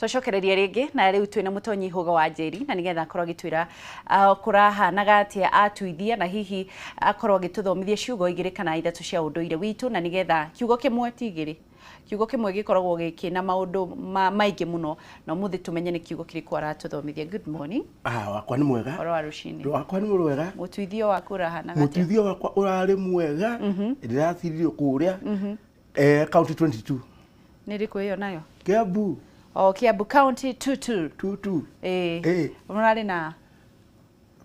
Twacokereria rĩngĩ na rĩu twĩna Mũtonyi Hũga wa Njeri na nĩgetha akorwo agĩtwĩra kũrahanaga atĩa atuithia na hihi akorwo agĩtũthomithia ciugo igĩrĩ kana ithatũ cia ũndũire witũ, na nĩgetha kiugo kĩmwe ti igĩrĩ, kiugo kĩmwe gĩkoragwo gĩkĩna maũndũ maingĩ mũno, na ũmũthĩ tũmenye nĩ kiugo kĩrĩkũ aratũthomithia. Good morning. Ah, wakwa nĩ mwega. Ũhoro wa rũcinĩ? Wakwa nĩ mwega. Mũtuithio waku ũrahanaga atĩa? Mũtuithio wakwa ũrarĩ mwega. Ndĩratiririo kũrĩa county 22. Nĩ ĩrĩkũ ĩyo nayo? Kiambu. O Kiambu County 22. 22. Ĩĩ. Ĩĩ. Mũrarĩ na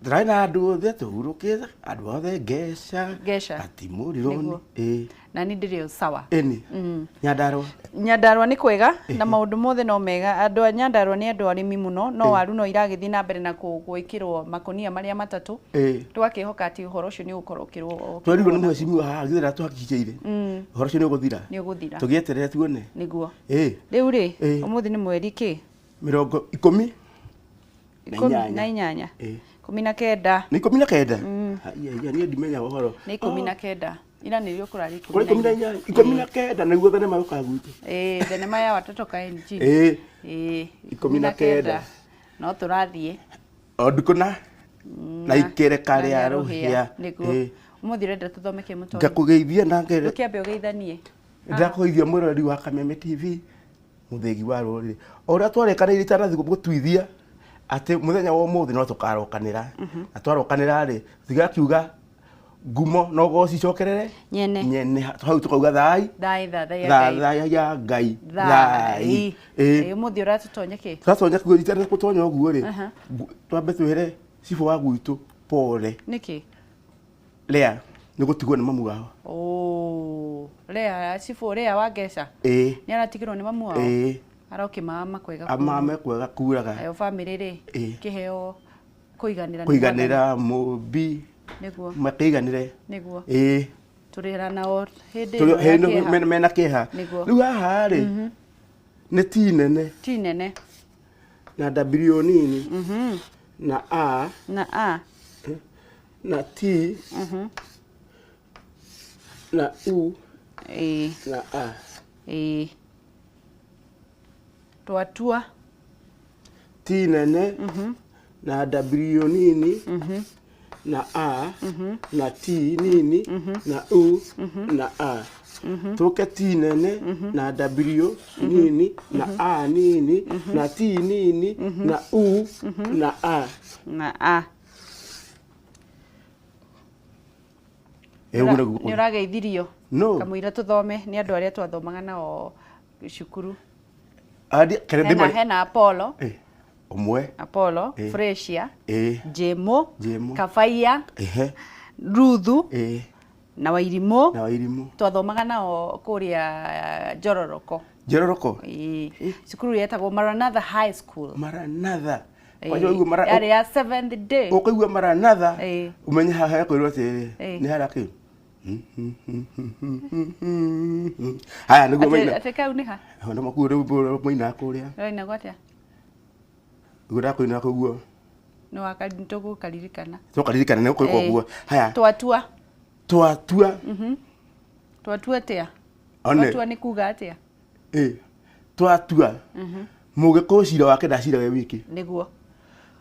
Tũrarĩ na andũ othe tũhurũkĩte, andũ othe ngeca. Ngeca. Gatimũrirwo Nĩguo. Ĩĩ. Na niĩ ndĩrĩ o sawa. Ĩni. Nyandarũa. Nyandarũa nĩ kwega na maũndũ mothe no mega. Andũ a Nyandarũa nĩ andũ arĩmi mũno, no waru no iragĩthiĩ na mbere na gwĩkĩrwo makũnia marĩa matatũ. Tũgakĩhoka atĩ ũhoro ũcio nĩ ũgũkorwo ũkĩrwo. Twerirwo nĩ mheshimiwa haha githĩ ndatũhakikicĩire. Ũhoro ũcio nĩ ũgũthira. Nĩ ũgũthira. Tũgĩeterere tuone. Nĩguo. Ĩĩ. Rĩu rĩ, ũmũthĩ nĩ mweri kĩ? Mĩrongo ikũmi na Ikũmi na inyanya. Ĩĩ. 19. Nĩ 19? Haiya, haiya, niĩ ndimenyaga ũhoro. Nĩ 19. Ira nĩrĩo kũrarĩ Kũrĩ 18. 19 nĩguo thenema yũkaga gwitũ. Ĩĩ, thenema ya watoto KNG. Ĩĩ. Ĩĩ, 19. No tũrathiĩ. O ndukũ na ikereka rĩa rũhĩa. Nĩguo. Ũmũthĩ ũrenda tũthome kĩ, Mũtonyi? Ngakũgeithia na ngere. Ndũkĩambe ũgeithanie. Ndĩrakũgeithia mwĩroreri wa Kameme TV, mũthĩgi wa rũrĩrĩ. O ũrĩa twarekanĩire itanathiĩ gũtuithia atĩ mũthenya wa ũmũthĩ no tũkarokanĩra. Na twarokanĩra rĩ, tũtigakiuga ngumo no goci icokerere nyene. Nyene. Hau tũkauga thai. Thai, thathaiya Ngai. Thathaiya Ngai. Thai. Ĩĩ. Ĩĩ, ũmũthĩ ũratũtonya kĩ? Tũratonya kuo itanathiĩ gũtonya ũguo rĩ, twambe twĩre cibũ wa gwitũ pole. Nĩkĩ? Lea nĩ gũtigwo nĩ mamu wao. Oh, Lea, cibũ Lea wa Ngeca. Ĩĩ. Nĩ aratigirwo nĩ mamu wao? Ĩĩ. Arokĩmama kwega. Amame kwega kuraga. Nayo bamĩrĩ rĩ, Ĩĩ. kĩheo kũiganĩra nĩ Kũiganĩra mũmbi. Nĩguo. Makĩiganĩre. Nĩguo. Ĩĩ. Tũrĩra nao hĩndĩ Tũrĩ ĩno ya hĩndĩ kĩeha. mena kĩeha. Nĩguo. Rĩu haha rĩ, nĩ T nene. T nene. Na W nini. Na A. Na A. Na T. Na U. Ĩĩ. Na A. Ĩĩ. Twatua. T nene. Na W nini. Na A. Na T nini. Na U. Na A. Tũke T nene. Na W nini. Na A nini. Na T nini. Na U. Na A. Na A. Ĩ, ũguo nĩguo. Nĩ ũrageithirio. No. Kamũira tũthome nĩ andũ arĩa twathomaga nao cukuru. Andi, kere Hena, ndĩmari- hena Apollo. Eh, ũmwe. Apollo, Ĩ. Fresia, Ĩ. Jemo, Jemo. Kabaiya, Ehe. Ruthu Ĩ. na Wairimũ. Na Wairimũ. Twathomaga nao kũrĩa Njororoko. Njororoko? Ĩ. Cukuru yetagwo Maranatha High School. Maranatha. Ĩ. Kwanja ũigua Yarĩ ya seventh day. Ũkũigua Maranatha, Ĩ. ũmenye haha hekwĩrwo atĩrĩrĩ, Ĩ. nĩ harĩa kĩ? Haya nĩguo maina. Atĩ kau nĩ ha? Ona makuo rĩu mainaga kũrĩa. Ũrainagwo atĩa? Nĩguo ndakũinĩra kũguo. Nĩ tũgũkaririkana. Tũkaririkana nĩ ũkũigua ũguo. Haya. Twatua. Twatua. Twatua atĩa? One. Twatua nĩ kuga atĩa? Ĩ. Twatua. Mũgĩkũyũ cira wake ndaciraga e wiki. Nĩguo.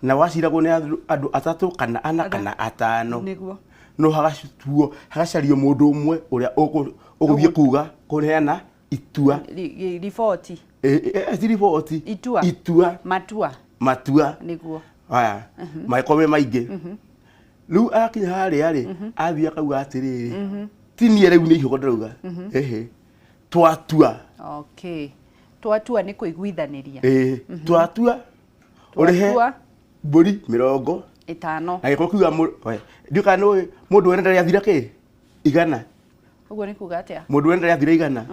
Na waciragwo nĩ andũ atatũ kana ana kana atano. Nĩguo. No hagatuo, hagacario mũndũ ũmwe ũrĩa ũgũthiĩ kuga kũheana itua. Riboti. Ti riboti. Itua. Itua. Matua. Matua. Nĩguo. Haya. Magĩkorwo me maingĩ. Rĩu akinya harĩa rĩ, athiĩ akauga atĩrĩrĩ, ti niĩ rĩu nĩ ihũgo ndĩrauga. Ĩhĩ. Twatua. Okay. Twatua nĩ kũiguithanĩria. Ĩĩ. Twatua. Ũrĩhe Twatua. mbũri mĩrongo ĩtano. Na gĩkorwo kiuga oe, ndiũĩ kana nĩũĩ mũndũ wene ndarĩ athira kĩ? Igana. Ũguo nĩ kuga atĩa? Mũndũ wene ndarĩ athira igana.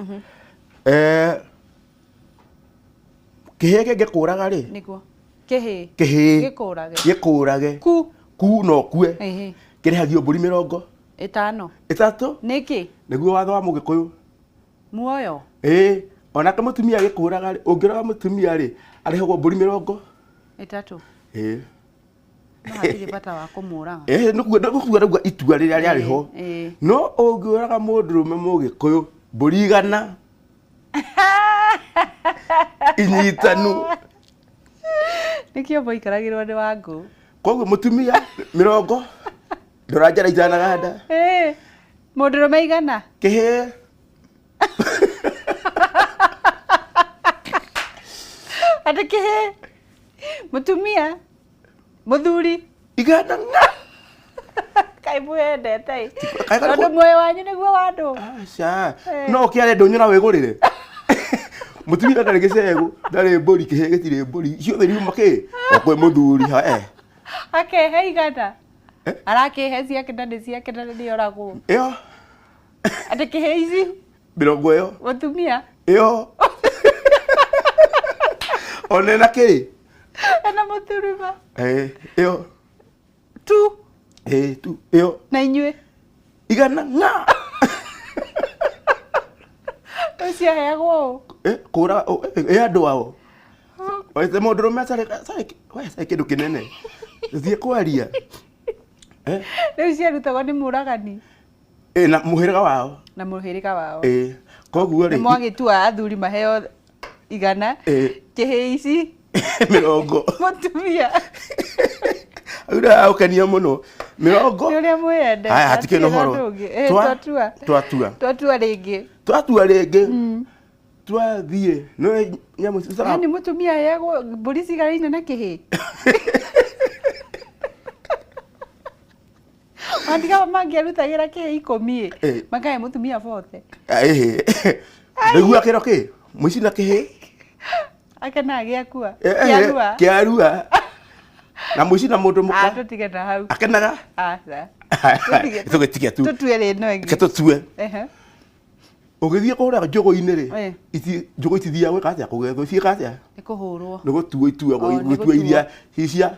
Kĩhĩĩ kĩngĩkũraga rĩ? Nĩguo. Kĩhĩĩ. Kĩhĩĩ. Gĩkũrage. Gĩkũrage. Ku. Ku no kue. Ĩhĩ. Kĩrĩhagio mbũri mĩrongo ĩtano. Ĩtatũ. Nĩkĩ? Nĩguo watho wa Mũgĩkũyũ. Muoyo. Ĩĩ, onake mũtumia agĩkũraga rĩ, ũngĩrora mũtumia rĩ, arĩhagwo mbũri mĩrongo ĩtatũ. Ĩĩ. No hatirĩ bata wa kũmũraga. Ĩĩ, nĩguo nĩguo rauga itua rĩrĩa rĩarĩ ho. Ĩĩ. No ũngĩũraga mũndũrũme Mũgĩkũyũ mbũri igana inyitanu. Nĩkĩo mwaikaragĩrwo nĩ Wangũ. Koguo mũtumia mĩrongo, ndora njara itanaganda. Ĩĩ. Mũndũrũme igana. Kĩhĩĩ. Atĩ kĩhĩĩ. Mũtumia. Mũthuri. Igana ng'a. Kaĩ mwĩyendete ĩ. Kaĩ karĩ Tondũ muoyo wanyu nĩguo wa andũ. Aca. No ũkĩare ndũnyũ na wĩgũrĩre. Mũtumia ndarĩ gĩcegũ, ndarĩ mbũri, kĩhĩĩ gĩtirĩ mbũri. Ciothe riuma kĩ? O kwĩ mũthuri ha eh. Akehe igana. Arakĩhe ciake na nĩ ciake na nĩ oragwo. Ĩyo Atĩ kĩhĩĩ ici mĩrongo ĩyo. Mũtumia. Ĩyo. Ona ĩna kĩ? Ena mũturuma. Eh, ĩyo. Tu. Eh, tu ĩyo. Na inyuĩ. Igana ng'a. Ũcio aheagwo ũ? Eh, kũra ĩ andũ ao. Oite mũndũrũme atarĩ atarĩ we atarĩ kĩndũ kĩnene. Thiĩ kwaria. Eh? Rĩu ciarutagwo nĩ mũragani. Ĩ na mũhĩrĩga wao. Na mũhĩrĩga wao. Ĩ koguo rĩ. Nĩ mwagĩtua athuri maheo igana. Ĩ. Kĩhĩĩ ici. Mĩrongo. Mũtumia. Hau ndĩragũkenia mũno. Mĩrongo. Nĩ ũrĩa mwĩyendete. Haya hatikĩrĩ na ũhoro. Twatua. Twatua. Twatua rĩngĩ. Twatua rĩngĩ. Twathiĩ. Nĩ nyamũ ici. Yaani mũtumia aheagwo mbũri ciganaine na kĩhĩĩ. Matiga mangĩarutagĩra kĩhĩĩ ikũmi ĩ, makahe mũtumia bote. Ĩhĩ. Nĩguo kĩro kĩ? Mũici na kĩhĩĩ. Akenaga gĩakua. Kĩarua. Kĩarua. Na mũici na mũndũ mũka. Tũtige na hau. Akenaga. Aca. Tũgĩtige tu. Tũtue rĩ no ĩngĩ. Reke tũtue. Ũgĩthiĩ kũrĩa njũgũ-inĩ rĩ, njũgũ itithiaga gwĩka atĩa kũgethwo, ciĩka atĩa? Nĩ kũhũrwo. Nĩ gũtuo ituagwo, gũtua iria cia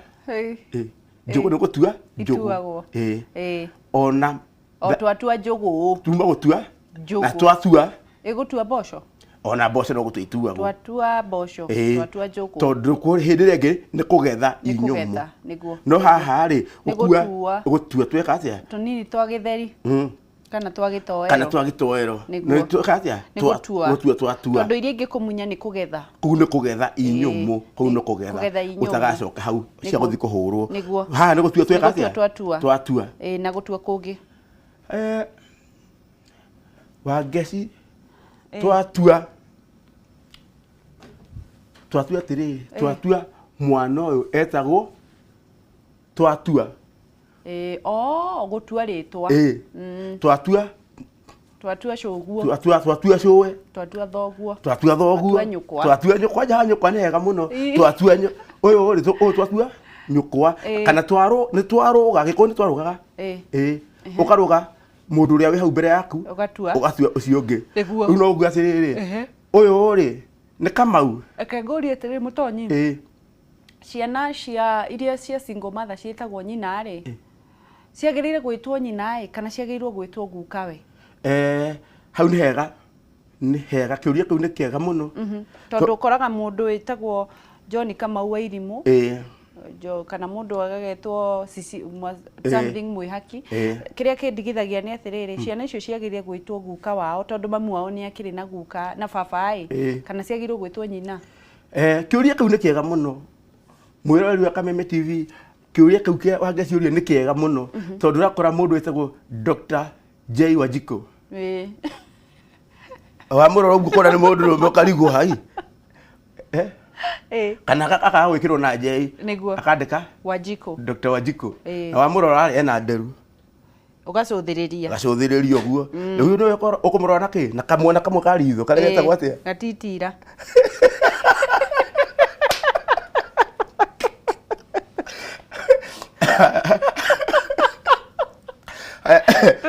njũgũ nĩ gũtua njũgũ. Ituagwo. Ĩĩ. Ona O twatua njũgũ. Tuma gũtua. Njũgũ. Na twatua. Ĩgũtua mboco? Ona mboco no gũtua ituagwo. Twatua mboco, twatua njũgũ. Tondũ hĩndĩ ĩrĩa ĩngĩ nĩ kũgetha Nĩ inyũmũ. kũgetha, nĩguo. No haha rĩ, Nĩ gũkua, gũtua. gũtua tweka atĩa? Tũnini twa gĩtheri. Kana twa gĩtoero. Kana twa gĩtoero. Nĩguo. Nĩ tweka atĩa? Nĩ gũtua. Gũtua twatua. Tondũ iria ingĩ kũmunya nĩ kũgetha. Kũu nĩ kũgetha inyũmũ, kũu nĩ kũgetha. Kũgetha inyũmũ. Ũtagacoka hau cia gũthiĩ kũhũrwo. Nĩguo. Haha nĩ gũtua tweka Nĩ gũtua atĩa? twatua. Twatua. Ĩĩ na gũtua kũngĩ. Wangeci twatua. Twatua atĩrĩrĩ, twatua mwana ũyũ etagwo twatua. Ĩĩ, oh, gũtua rĩtwa. Ĩĩ. Twatua. Twatua cũguo. Twatua, twatua cũwe. Twatua thoguo. Twatua thoguo. Twatua nyũkwa. Twatua nyũkwa, nja nyũkwa nĩ hega mũno. Twatua ũyũ rĩ, ũyũ twatua nyũkwa. Kana twarũ, nĩ twarũga, Gĩkũyũ nĩ twarũgaga. Ĩĩ. Ũkarũga mũndũ ũrĩa wĩ hau mbere yaku. Ũgatua. Ũgatua ũcio ũngĩ. Nĩguo. Rĩu no ũguo atĩrĩrĩ, ũyũ rĩ, nĩ Kamau. Reke ngũrie atĩrĩrĩ Mũtonyi. Ĩĩ. Ciana cia iria cia single mother ciĩtagwo nyina rĩ, ciagĩrĩire gwĩtwo nyina ĩ kana ciagĩrĩirwo gwĩtwo gukawe? Hau nĩ hega, nĩ hega, kĩũria kĩu nĩ kĩega mũno. Tondũ ũkoraga mũndũ wĩtagwo John Kamau wa Irimũ, kana mũndũ agagetwo Cici, something Mwĩhaki. Kĩrĩa kĩndigithagia nĩ atĩrĩrĩ, ciana icio ciagĩrĩire gwĩtwo guka wao tondũ mamu wao nĩ akĩrĩ na guka na baba ĩ, kana ciagĩrĩirwo gwĩtwo nyina? Kĩũria kĩu nĩ kĩega mũno. Mwĩroreri wa Kameme TV, kĩũria kĩu kĩa Wangeci ũria nĩ kĩega mũno. Tondũ ũrakora mũndũ wĩtagwo Dr. J Wanjikũ. Wamũrora ũguo ũkona nĩ mũndũ ũrũme ũkarigwo hai. Kana akaga gwĩkĩrwo na J. Nĩguo. Akandĩka Wanjikũ. Dr. Wanjikũ. Na wamũrora rĩ, ena nderu. Ũgacũthĩrĩria. Gacũthĩrĩria ũguo. Rĩu nĩwe ũkũmũrora na kĩ? Na kamwena kamwe ka ritho karĩa getagwo atĩa? Gatitira.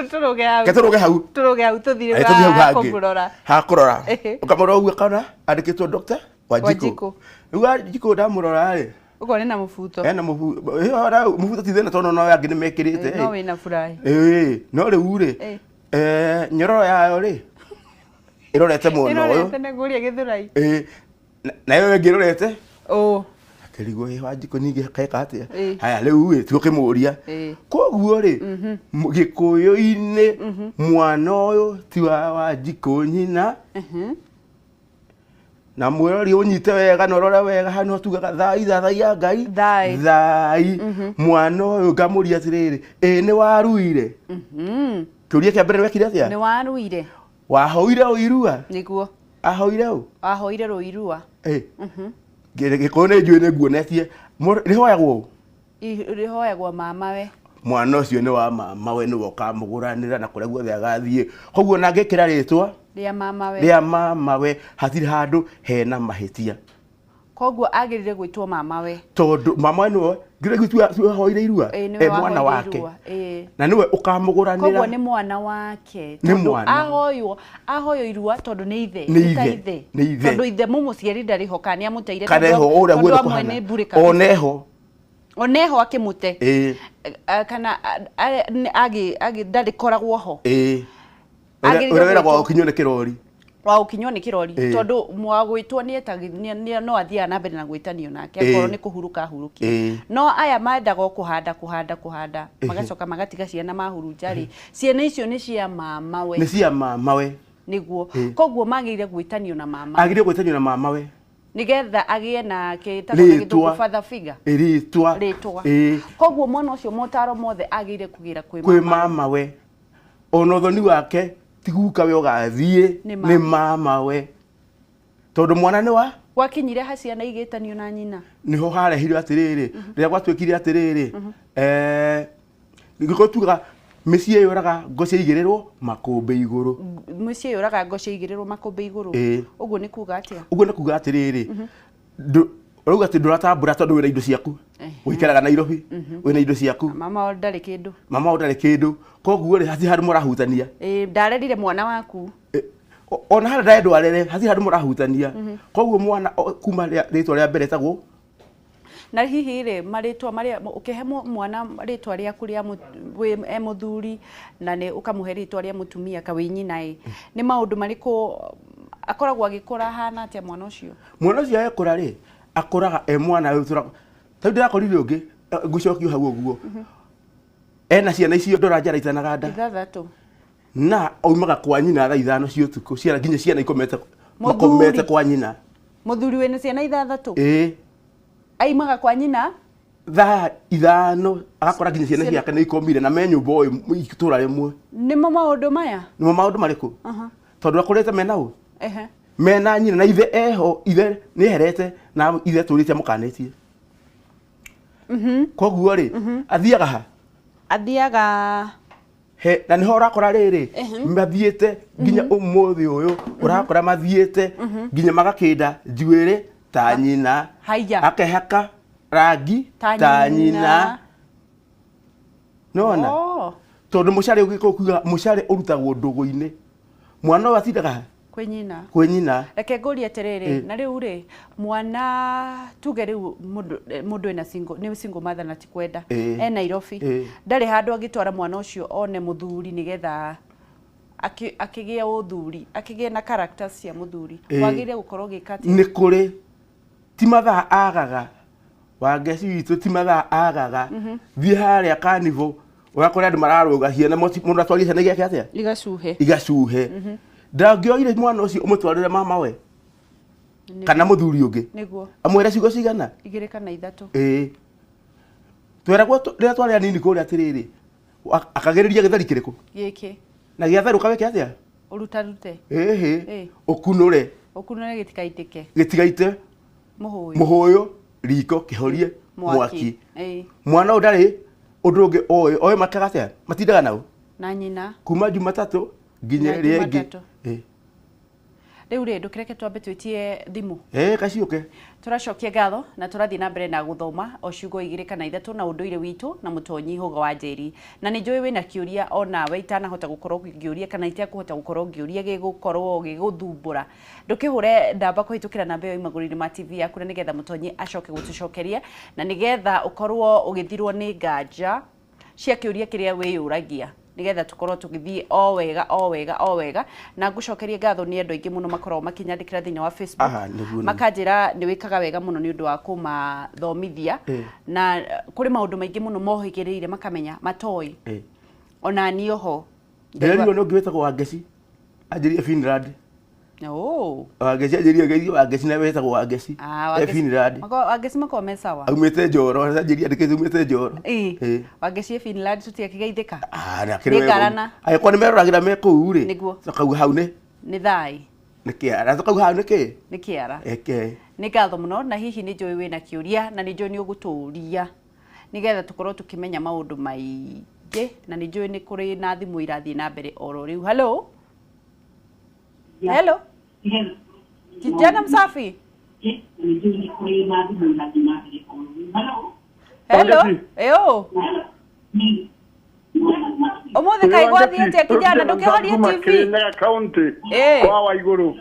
Tũrũge hau. Tũrũge hau. Tũrũge hau tũthiĩ Ĩ, tũthiĩ hau ha hangĩ. kũmũrora. Ha kũrora. Ũkamũrora ũguo ũkona andĩkĩtwo Dr. Wanjikũ. Wanjikũ. Rĩu Wanjikũ ndamũrora rĩ, Ũkona ena mũbuto. Ena mũbuto. Mũbuto ti thĩna tondũ no angĩ nĩ mekĩrĩte. No wĩna furahi. Ĩĩ, no rĩu rĩ, nyororo yayo rĩ, ĩrorete mwena ũyũ. Ĩrorete na kũrĩa Gĩthũrai. Ĩĩ, nayo ĩngĩ ĩrorete. Ũ. Akĩrigwo, ĩ, Wanjikũ ningĩ keka atĩa? Haya, rĩu rĩ, tũkĩmũria. Koguo rĩ, Gĩkũyũ-inĩ mwana ũyũ ti wa Wanjikũ nyina. Na mwĩrori ũnyite wega na ũrore wega hau nĩho tugaga thai thathaiya Ngai Thai. Thai. Mwana ũyũ ngamũria atĩrĩrĩ, ĩ nĩ waruire? Kĩũria kĩa mbere wekire atĩa? Nĩ waruire. Wahoire ũirua? Nĩguo. Ahoire ũ? Ahoire rũirua. Ĩ. Gĩkũyũ nĩ njũĩ nĩ nguonetie. Rĩhoyagwo ũ? Rĩhoyagwo mamawe. Mwana ũcio nĩ wa mamawe, nĩwe ũkamũgũranĩra na kũrĩa guothe agathiĩ. Koguo ona angĩkĩra rĩtwa rĩa mamawe, rĩa mamawe hatirĩ handũ hena mahĩtia. Koguo agĩrĩire gwĩtwo mamawe tondũ mamawe nĩwe nginya irua e mwana wake na nĩwe ũkamũgũranĩra. Koguo nĩ mwana wake, tondũ ahoywo irua tondũ nĩ ithe, nĩ ta ithe, tondũ ithe mũmũciari ndarĩ ho kana nĩamũteire, tondũ amwe nĩ mbure kabisa, oneho akĩmũte kana ndarĩkoragwo ho. Ũrĩa wĩragwo wa ũkinywo nĩ kĩrori, wa ũkinywo nĩ kĩrori, tondũ mwagwĩtwo nĩ no athiaga na mbere na gwĩtanio nake akorwo nĩ kũhurũka ahurũkire. No aya mendaga o kũhanda kũhanda kũhanda magacoka magatiga ciana mahurunja rĩ, ciana icio nĩ cia mamawe, nĩ cia mamawe nĩguo. Koguo magĩrĩire gwĩtanio na mama, agĩrĩire gwĩtanio na mamawe nigetha agĩe na kĩtagwo na gĩthũngũ father figure, rĩtwa. Koguo mwana ũcio motaro mothe agĩrĩire kũgĩra kwĩ mamawe, ona ũthoni wake ti guka we ũgathiĩ, nĩ mamawe, tondũ mwana nĩ wa gwakinyire ha ciana igĩtanio na nyina. Nĩho harehirwo atĩrĩrĩ, rĩrĩa gwatuĩkire atĩrĩrĩ, gĩkũyũ tugaga mĩciĩ yũraga ngo ciaigĩrĩrwo makũmbĩ igũrũ. Mĩciĩ yũraga ngo ciaigĩrĩrwo makũmbĩ igũrũ. Ũguo nĩ kuga atĩa? Ũguo nĩ kuga atĩrĩrĩ, ũrauga atĩ ndũratambũra tondũ wĩna indo ciaku, ũikaraga Nairobi, wĩna indo ciaku, mama wao ndarĩ kĩndũ, mama wao ndarĩ kĩndũ. Koguo rĩ hatirĩ handũ mũrahutania. Ndarerire mwana waku ona harĩa ndarendwo arere, hatirĩ handũ mũrahutania. Koguo mwana kuma rĩtwa rĩa mbere etagwo na hihi rĩ marĩtwa marĩa ũkĩhe mwana rĩtwa rĩaku rĩa e mũthuri na nĩ ũkamũhe rĩtwa rĩa mũtumia ka wĩ nyina ĩ, nĩ maũndũ marĩkũ akoragwo agĩkũra hana atĩa mwana ũcio? Mwana ũcio agĩkũra rĩ, akũraga e mwana ũyũ tũra tondũ ndĩrakorire ũngĩ ngũcokio hau ũguo, ena ciana icio ndora njara itanaganda ithathatũ, na aumaga kwa nyina thaa 5 cia ũtukũ, ciana nginya ciana ikomete makomete kwa nyina. Mũthuri wĩna ciana ithathatũ aimaga kwa nyina thaa 5, agakora nginya ciana ciake nĩ ikomire na me nyũmba ũyũ itũra rĩmwe. Nĩmo maũndũ maya? Nĩmo maũndũ marĩkũ? Tondũ akũrĩte mena ũ? Mena nyina na ithe eho, ithe nĩ eherete na ithe tũrĩte amũkanĩtie. Koguo rĩ athiaga ha? Athiaga he, na nĩho ũrakora rĩrĩ mathiĩte nginya ũmũthĩ ũyũ, ũrakora mathiĩte nginya magakĩnda njuĩrĩ ta nyina, akehaka rangi ta nyina. Nĩwona? Tondũ mũcare ũgĩkũyũ kuga mũcare ũrutagwo ndũgũ-inĩ, mwana ũyũ atindaga ha? Kwĩ nyina. Kwĩ nyina. Reke ngũrie atĩrĩrĩ, na rĩu rĩ mwana tuge rĩu mũndũ ena single, nĩ single mother na ti kwenda, e Nairobi, ndarĩ handũ angĩtwara mwana ũcio one mũthuri nĩgetha akĩgĩe ũthuri, akĩgĩe na characters cia mũthuri, wagĩrĩire gũkorwo ũgĩka atĩa? Nĩ kũrĩ ti mathaa agaga, Wangeci witũ ti mathaa agaga, thiĩ harĩa carnival ũgakora andũ mararũga ciana, mũndũ atwarire ciana igeke atĩa? Igacuhe. Igacuhe. Ndangĩoire mwana ũcio ũmũtwarĩre mamawe kana mũthuri ũngĩ, nĩguo amwĩre ciugo cigana? 2 kana 3. Tweragwo rĩrĩa twarĩ anini kũrĩa atĩrĩrĩ, akagĩrĩria gĩtheri kĩrĩkũ? Gĩkĩ. Na gĩatherũka wĩke atĩa? Ũrutarute. Ĩhĩ. Ũkunũre. Ũkunũre gĩtikaitĩke. Gĩtigaite. Mũhũyũ. Mũhũyũ, riko, kĩhorie, mwaki. Mwana ũyũ ndarĩ ũndũ ũngĩ oĩ, oĩ makaga atĩa? Matindaga nao? Na nyina. Kuma Jumatatũ nginya ĩrĩa ĩngĩ. Rĩu rĩ ndũkĩreke twambe twĩtie thimũ. Kaciũke. Tũracokia ngatho na tũrathiĩ na mbere na gũthoma o ciugo 2 kana 3 na ũndũire witũ na Mũtonyi Hũga wa Njeri. Na nĩ njũĩ wĩna kĩũria onawe itanahota gũkorwo ngĩũria kana itekũhota gũkorwo ngĩũria gĩgũkorwo gĩgũthumbũra. Ndũkĩhũre ndamba kũhĩtũkĩra namba ĩyo imagũrũ-inĩ ma TV yaku na nĩgetha Mũtonyi acoke gũtũcokeria na nĩgetha ũkorwo ũgĩthirwo nĩ nganja cia kĩũria kĩrĩa wĩyũragia, nĩgetha tũkorwo tũgĩthiĩ o wega o wega o wega. Na ngũcokerie ngatho nĩ andũ aingĩ mũno makoragwo makĩnyandĩkĩra thĩinĩ wa Facebook, makanjĩra nĩ wĩkaga wega mũno nĩ ũndũ wa kũmathomithia, na kũrĩ maũndũ maingĩ mũno mohĩgĩrĩire makamenya matoĩ. Ona niĩ oho ndĩrerirwo nĩ ũngĩ wĩtagwo Wangeci anjĩrire Finland. Oh. Wangeci anjĩrire ngeithio Wangeci na wetagwo Wangeci. Ah, E Finland. Wangeci makoragwo me sawa. Aumĩte Njoro, anjĩrire andĩkĩte aumĩte Njoro. Ĩĩ. Ĩĩ. Wangeci e Finland tũtiakĩgeithĩka. Ah, na Nĩ kĩrĩ wega. ngarana. Angĩkorwo nĩ meroragĩra me kũu rĩ. Nĩguo. Tũkauga hau nĩ Nĩ thai. nĩ kĩara. Tũkauga hau nĩ kĩ? Nĩ kĩara. Eke. Nĩ ngatho mũno na hihi nĩ njũĩ wĩna kĩũria na nĩ njũĩ nĩ ũgũtũria nĩgetha tũkorwo tũkĩmenya maũndũ maingĩ na nĩ njũĩ nĩ kũrĩ na thimũ irathiĩ na mbere oro rĩu. Hello. Hello. Kijana msafi. Hello. Wangeci. Eyo. Ũmũthĩ kaĩ gwathiĩ atĩa kijana ndũkĩhorie TV? Kirinyaga County Ĩĩ. kwa wa igũrũ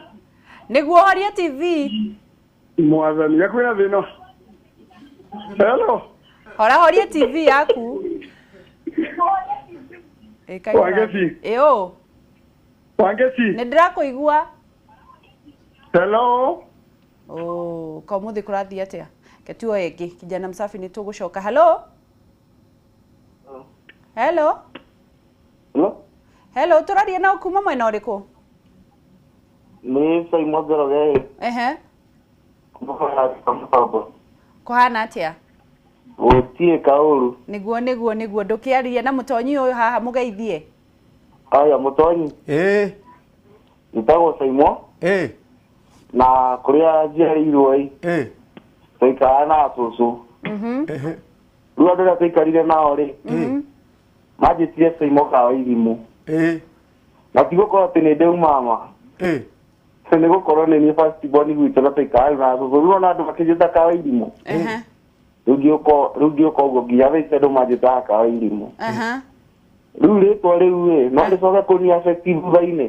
Nĩguo horie TV. mwathani gakwĩna thĩna. Hello. Hora horie TV yaku. Ĩ, kaĩ Wangeci. Ĩyo. Wangeci. Nĩ ndĩrakũigua. Hello. Oh, ka ũmũthĩ kũrathiĩ atĩa? Ke tuoe ĩngĩ. Kijana msafi nĩ tũgũcoka. Hello. Hello. Hello? Hello, tũraria nao kuma mwena ũrĩkũ? Nĩ Simon Njoroge Ehe. kuma Mũtambo. Kũhana atĩa? Gũtirĩ kaũru. Nĩguo nĩguo nĩguo ndũkĩarie na mũtonyi ũyũ haha mũgeithie. Aya mũtonyi, Ĩĩ. njĩtagwo Simon Ĩĩ. na kũrĩa njiarĩirwo ĩ Ĩĩ. tũikaraga na cũcũ. Ehe. Rĩu andũ arĩa tũikarire nao rĩ Ĩĩ. manjĩtire Simon Kawairimu Ĩĩ. na ti gũkorwo atĩ nĩ ndĩu mama Ĩĩ. nĩ gũkorwo nĩ niĩ first born gwitũ na tũikaraga na cũcũ rĩu ona andũ makĩnjĩta Kawairimu Ehe. rĩu ngĩũka ũguo nginya thaa ici andũ manjĩtaga Kawairimu. Ehe. Rĩu rĩtwa rĩu ĩ no rĩcoke kũni affect thutha-inĩ.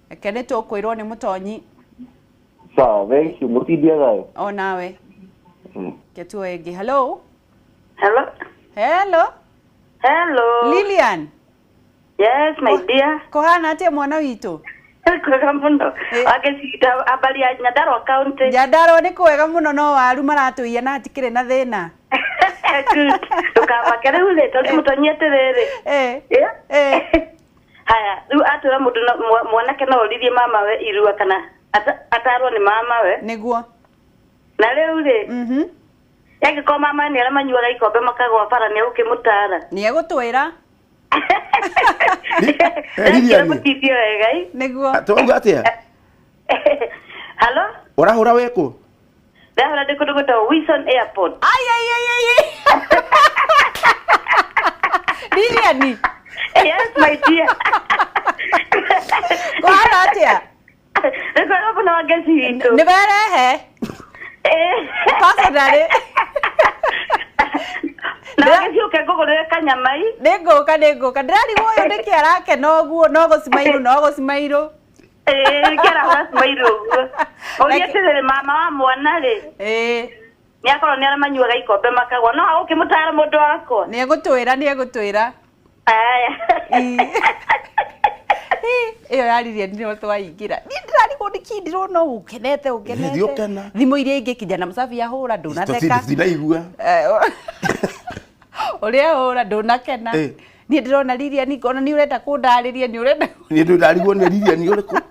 Reke nĩ tũkwĩrwo nĩ mũtonyi Sawa, thank you. Mũtindie thayũ. o nawe. Ke tuoe ĩngĩ. Hello. Hello. Hello. Hello. Lilian. Yes, my dear. Kũhana atĩa mwana witũ? Kwega mũno. Eh. Wangeci habari ya Nyandarua County. Nyandarua nĩ kwega mũno no waru maratũiya na hatikĩrĩ na thĩna. Good. Ndũkamake rĩu rĩ tondũ mũtonyi atĩrĩrĩ. Eh. Yeah? Eh. Haya, rĩu atwĩra mũndũ mwanake no oririe mamawe irua kana atarwo nĩ mamawe. Nĩguo. Na rĩu rĩ, Mhm. angĩkorwo mama nĩ arĩa manyuaga ikombe makagwa bara nĩ egũkĩmũtara. Nĩ egũtwĩra. Lilian. Mũtindie wega ĩ. Nĩguo. Tũrauga atĩa? Hello? Ũrahũra wĩkũ? Ndahũra ndĩ kũndũ gwĩtagwo Wilson Airport. Ai ai ai ai. ai. Lilian. Yes, my dear. Kũhana atĩa? Nĩ kwega mũno Wangeci witũ. Nĩ werehe. Eh. Personally. Na Wangeci ũke ngũgũrĩre kanyamai. Nĩ ngũka nĩ ngũka. Ndĩrarigwo ũyũ nĩkĩ arakena ũguo no gũcimairũ no gũcimairũ. Ĩĩ, kĩarahũra cimairũ ũguo. Ũria atĩrĩrĩ mama wa mwana rĩ, Ĩĩ. nĩ akorwo nĩ arĩa manyuaga ikombe makagwa. No agũkĩmũtara mũndũ wakwa. Nĩ egũtwĩra nĩ egũtwĩra. Aya. Ĩĩ. Ĩyo ya Lilian nĩyo twaingĩra. Niĩ ndĩrarigwo nĩkĩ ndĩrona ũkenete ũkenete. Ndiũkena. Thimũ iria ingĩ kijana msafi ahũra ndũnatheka. Tũtinaigua. Ũrĩa ahũra ndũnakena. Eh. Niĩ ndĩrona Lilian ngona nĩ ũrenda kũndarĩria nĩ ũrenda. Niĩ ndũndarigwo nĩ Lilian ũrĩkũ?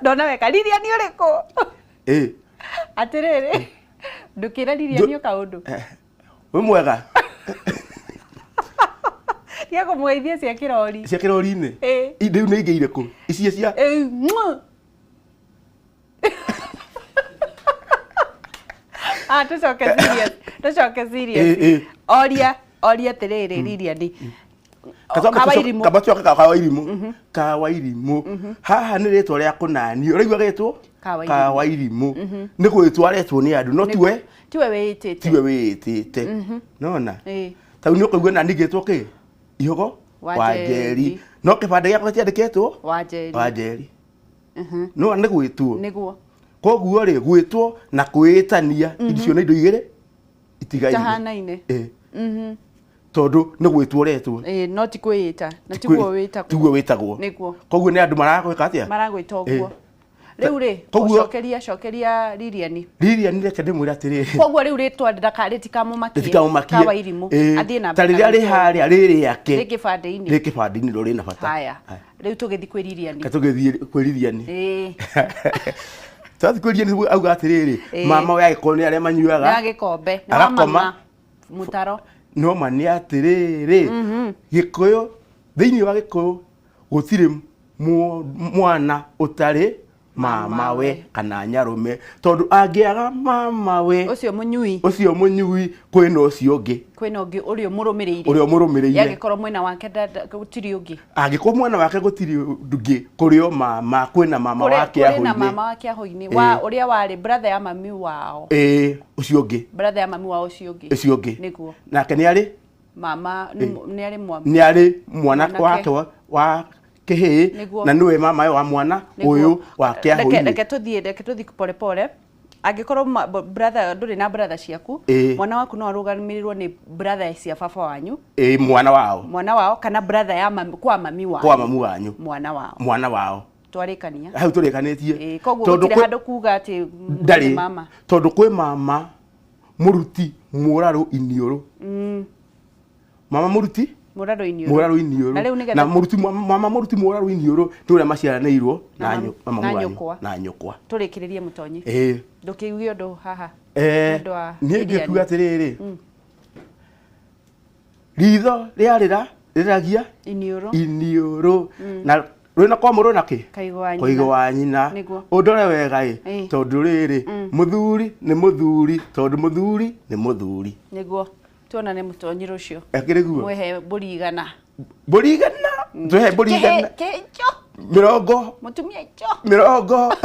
Ndona weka Lilian ũrĩkũ? Ĩĩ. Atĩrĩrĩ. Ndũkĩra Lilian o kaũndũ. Wĩ mwega? Tiga kũmũgeithia cia kĩrori. Cia kĩrori-inĩ? Ĩĩ. Rĩu nĩ ingĩ irĩkũ? Icio cia Ĩĩ, mwah. Ah, tũcoke serious. Tũcoke serious. Ĩĩ, ĩĩ. Oria, oria atĩrĩrĩ Lilian. Kawairimũ. Kamba tuoke Kawairimũ. Kawairimũ. Haha nĩ rĩtwa rĩa kũnanio. Ũraigua gĩtwo? Kawairimũ. Kawairimũ. Nĩ gwĩtwo aretwo nĩ andũ no tiwe Tiwe wĩĩtĩte. tiwe wĩĩtĩte. Nona? Ĩĩ. Tau nĩ ũkũigua nani ngĩtwo kĩ? Ihogo Wanjeri. No kĩbandĩ gĩakwa kĩandĩkĩtwo Wanjeri. Wanjeri. No nĩ gwĩtwo. Nĩguo. Koguo rĩ gwĩtwo na kwĩĩtania icio nĩ indo igĩrĩ itigaine. Itahanaine. Ĩĩ. Tondũ nĩ gwĩtwo ũretwo. Ĩĩ, no ti kwĩĩta. Na tiguo wĩtagwo. Tiguo wĩtagwo. Nĩguo. Koguo nĩ andũ maragwĩka atĩa? Maragwĩta ũguo. Rĩu rĩ, Koguo- cokeria cokeria Lilian. Lilian reke ndĩmwĩre atĩrĩrĩ. Koguo rĩu rĩtwa rĩtikamũmakie. Rĩtikamũmakie. Ka Wairimũ. Ĩĩ. Athiĩ na Ta mbere rĩrĩa na rĩ rĩtwa. harĩa rĩ rĩake. Rĩ kĩbandĩ-inĩ. Rĩ kĩbandĩ-inĩ rĩo rĩna bata. Haya. Rĩu tũgĩthiĩ kwĩ Lilian. Reke tũgĩthiĩ kwĩ Lilian. Ĩĩ. Twathiĩ kwĩ Lilian auga atĩrĩrĩ, Ĩĩ. mama we agĩkorwo nĩ arĩa Nĩ manyuaga. wa gĩkombe. Nĩ wa Agakoma. mama. Mũtaro. No ma nĩ atĩrĩrĩ, Gĩkũyũ, thĩinĩ wa Gĩkũyũ gũtirĩ mwana ũtarĩ mamawe kana nyarũme, tondũ angĩaga mamawe Ũcio mũnyui. ũcio mũnyui, kwĩna ũcio ũngĩ Kwĩna ũngĩ ũrĩa ũmũrũmĩrĩire. ũrĩa ũmũrũmĩrĩire. Angĩkorwo mwena wake gũtirĩ ũngĩ. Angĩkorwo mwena wake gũtirĩ ũngĩ, kũrĩ o mama, kwĩna mama Kũrĩ wa kũrĩ na kĩahũ-inĩ. mama wa kĩahũ-inĩ. Wa ũrĩa warĩ brother ya mami wao. Ĩĩ, ũcio ũngĩ. Brother ya mami wao ũcio ũngĩ. Ũcio ũngĩ. Nĩguo. Nake nĩ arĩ Mama nĩ arĩ mwa nĩ arĩ mwana Mwanake. wake wa kĩhĩĩ Nĩguo. na nĩwe mama wa mwana Nĩguo. ũyũ wa Reke kĩahũ-inĩ. reke tũthiĩ pole pole. Angĩkorwo brother ndũrĩ na brother ciaku, Ĩĩ. mwana waku no arũgamĩrĩrwo nĩ brother cia baba wanyu, Ĩĩ, mwana wao. Mwana wao kana brother ya mami, kwa mami wao. Kwa mamu wanyu. Mwana wao. Mwana wao. Twarĩkania. Hau tũrĩkanĩtie. Ĩĩ, koguo Tondũ gũtirĩ handũ kuga atĩ ndarĩ mama. Tondũ kwĩ mama mũruti mũrarũ iniũrũ, mama mũruti Mũrarũ iniũrũ. mũrarũ iniũrũ. Na rĩu nĩgetha Na mũruti mama mũruti mũrarũ iniũrũ nĩ ũrĩa maciaranĩirwo Na na na mamu na wanyu. nyũkwa. Na nyũkwa. Tũrĩkĩrĩrie mũtonyi. Ĩĩ. Ndũkiuge ũndũ haha. Nĩ ũndũ wa Niĩ Lilian. ngĩkuga atĩrĩrĩ, ritho rĩarĩra rĩragia Iniũrũ. Iniũrũ na rwĩna kwa mũrũ na kĩ Kaigo wa nyina. Kaigo wa nyina. Nĩguo. Ũndore wega ĩ, Ĩĩ. tondũ rĩrĩ, mũthuri nĩ mũthuri, tondũ mũthuri nĩ mũthuri. Nĩguo. Tuonane mũtonyi rũciũ. Akĩrĩ guo. Mwĩhe mbũri 100. Mbũri 100, tũhe mbũri 100. Kĩnjo. Mĩrongo. Mũtumia icho. Mĩrongo.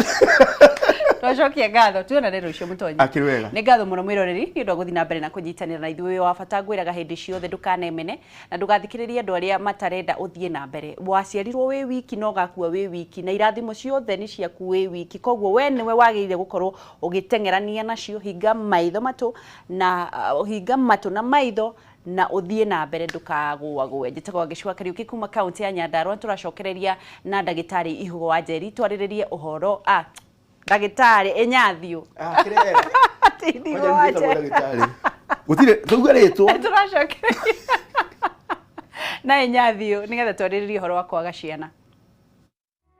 Twacokia ngatho, tuonane rũciũ mũtonyi. Akĩrĩ wega. Nĩ ngatho mũno mwĩroreri nĩ ũndũ wa gũthiĩ na mbere na kũnyitanĩra na ithuĩ. Wa bata ngwĩraga hĩndĩ ciothe ndũkanemene na ndũgathikĩrĩrie andũ arĩa matarenda ũthiĩ na mbere. Waciarirwo wĩ wiki na ũgakua wĩ wiki, na irathimo ciothe nĩ ciaku wĩ wiki, koguo we nĩwe wagĩrĩire gũkorwo ũgĩteng'erania nacio. Hinga maitho matũ na hinga matũ na maitho na ũthiĩ na mbere, ndũkagũagũe. Njĩtagwo Gĩcua Kariũki kuma kaunti ya Nyandarua. Tũracokereria na ndagĩtarĩ Ihugo wa Njeri twarĩrĩrie ũhoro a ndagĩtarĩ Ĩnyathio. Akĩrĩ wega. Ti Ihugo wa Njeri. Gũtirĩ tauga rĩtwa. Tũracokereria na Ĩnyathio nĩgetha twarĩrĩrie ũhoro wa kwaga ciana.